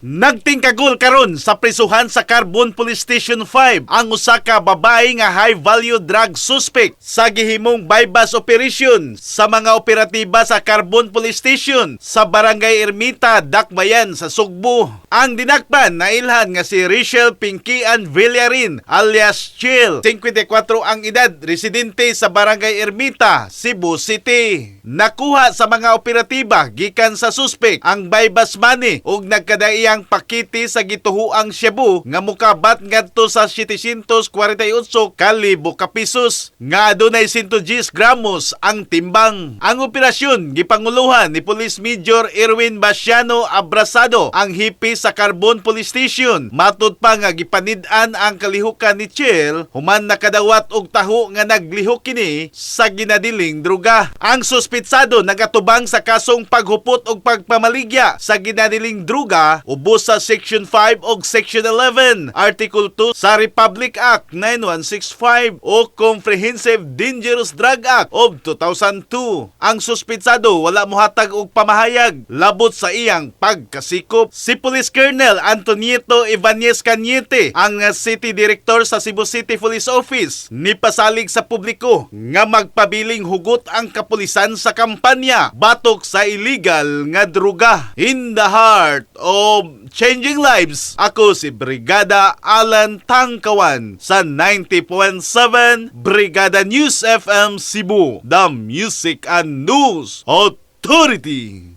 Nagtingkagol karon sa prisuhan sa Carbon Police Station 5 ang usa ka babae nga high value drug suspect sa gihimong buy-bust operation sa mga operatiba sa Carbon Police Station sa Barangay Ermita, Dakbayan sa Sugbo. Ang dinakpan nailhan nga si Rachel Pinkian Villarin alias Chill, 54 ang edad, residente sa Barangay Ermita, Cebu City. Nakuha sa mga operatiba gikan sa suspect ang buy-bust money ug nagkadaiyang pakiti sa gituhuang shabu nga mukabat ngadto sa 748 kalibo ka pesos nga adunay 110 gramos ang timbang. Ang operasyon gipanguluhan ni Police Major Erwin Basiano Abrasado, ang hepe sa Carbon Police Station. Matud pa nga gipanid-an ang kalihukan ni Chel human nakadawat og taho nga naglihok kini sa ginadiling druga. Ang suspitsado nagatubang sa kasong paghupot og pagpamaligya sa ginadiling druga ubos sa Section 5 og Section 11, Article 2 sa Republic Act 9165 o Comprehensive Dangerous Drug Act of 2002. Ang suspitsado wala mohatag og pamahayag labot sa iyang pagkasikop. Si Police Colonel Antonieto Ibanez Cañete, ang City Director sa Cebu City Police Office, nipasalig sa publiko nga magpabiling hugot ang kapulisan sa kampanya batok sa illegal nga druga. In the heart of changing lives, ako si Brigada Alan Tangkawan sa 90.7 Brigada News FM Cebu, the Music and News Authority.